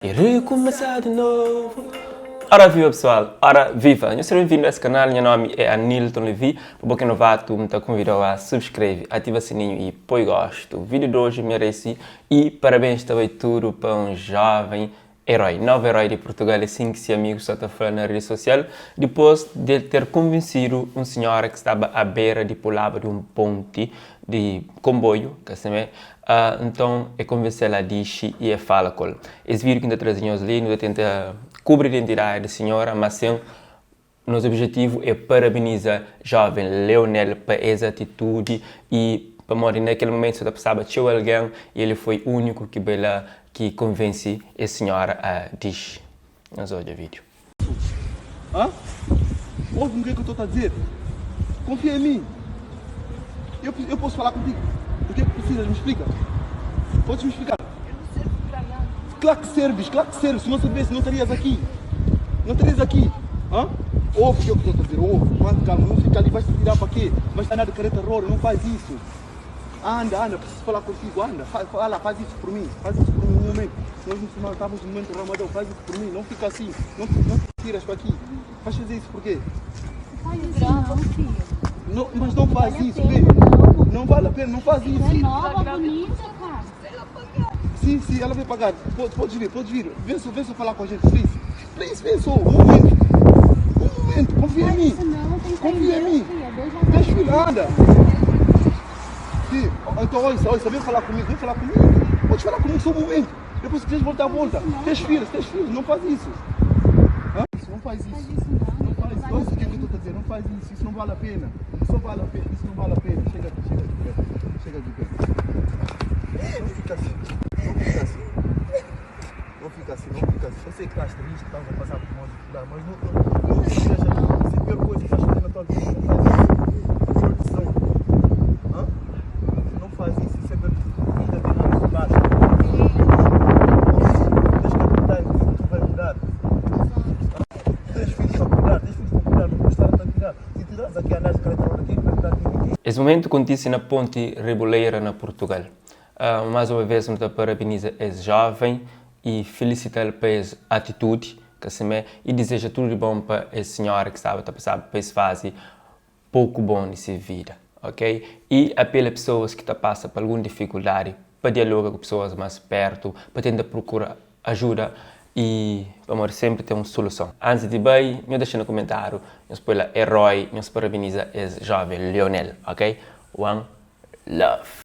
E recomeçar de novo. Ora viva pessoal, ora viva! Nhos seja bem-vindo a esse canal, nha nome é Anilton Levy. Pa bo ki é novato, N ta konvidau a subscreve, ativa sininho e poi gosto. Vídeo de hoje merece e parabéns ta bai tudo pa um jovem herói, novo herói de Portugal, é assim que se amigos só ta fla na rede social, depois de el ter convencido um senhora que estaba à beira de pulaba de um ponte de comboio, ka simé, Nton, e konvense-l a dixi i e fala ku el. Es vídiu ki N ta traze nhos li, nu ta tenta kubri identidadi di sinhora, má sin, nos obijetivu é parabeniza jóven Leonel pa es atitudi i pamodi na kel mumentu sa ta pasaba txeu algen i el foi úniku ki bai la ki konvense es sinhora a dixi. Nhos odja vídiu. Hã? Ouve-me o que é que eu estou a dizer. Confia em mim. Eu, eu posso falar contigo. O que é que precisas? Me explica. Podes me explicar? Eu não servo para nada. Claro que serves, claro que serves. Se não servisse, não estarias aqui. Não estarias aqui. Hã? Ouve o que é eu estou a dizer. Ouve. Mante calma. Não fica ali. Vais te tirar para quê? Vais andar de careta roda. Não faz isso. Anda, anda, preciso falar contigo, anda, fala, faz isso por mim, faz isso por mim um momento. Nós muçulmanos estamos no momento do Ramadão, faz isso por mim, não fica assim, não, não te tiras para aqui. Vais fazer isso por quê? Não faz isso não, filho. Não, mas não faz Vale a isso, pena, vê. não. Não vale a pena, não faz isso. É nova, bonita, cara. Sim, sim, ela vai pagar. Pode, pode vir, pode vir. Vem só, vem só falar com a gente, please. Please, vem só, um momento. Um momento, confia em Faz mim. isso não, tem fé em Confia em Deus, mim. filha. Deus já Tens vai. filho, anda. Sim, então olha, olha, vem falar comigo, vem falar comigo. Podes falar comigo só um momento. Depois se quiseres voltar, volta. Tens filhos, tens filhos, não faz isso. Hã? Isso, não faz Faz isso. isso não. Não faz isso. Vale Olha a o que é que eu pena. estou a dizer, não faz isso, isso não vale a pena. Isso não vale a pena, isso não vale a pena. Chega aqui, chega aqui perto. Chega aqui perto. Não fica assim, não fica assim. Não fica assim, não fica assim. Eu sei que estás triste, estás a passar por uma dificuldade, mas não, não, não te tiras aqui. Isso é a pior coisa que estás fazendo na tua vida. Não faz isso. A pior decisão. Hã? Não faz isso, isso é pior. Ainda tem anos de baixo. Tens que acreditar em ti que tu vais mudar. Tens filhos para cuidar, tens filhos para cuidar, não podes estar a te tirar. Se tiras aqui a andar de careta, aqui, vai cuidar de ti. Es mumentu kontise na Ponte Reboleira na Portugal. Más uma vez nu ta parabeniza es joven y felicita-l pa es atitudi ka simé y dizeja tudu di bon pa es sinhora ki staba ta pasaba pa es fazi poku bon di se vida ok y apela pesoas ki ta pasa pa algun difikuldadi pa dialoga ku pesoas más pertu pa tenta prokura ajuda y pamodi senpri ten un suluson. Antis di bai nhos dexa na kumentariu nhos poi la eroi nhos parabeniza es joven Leonel ok one love.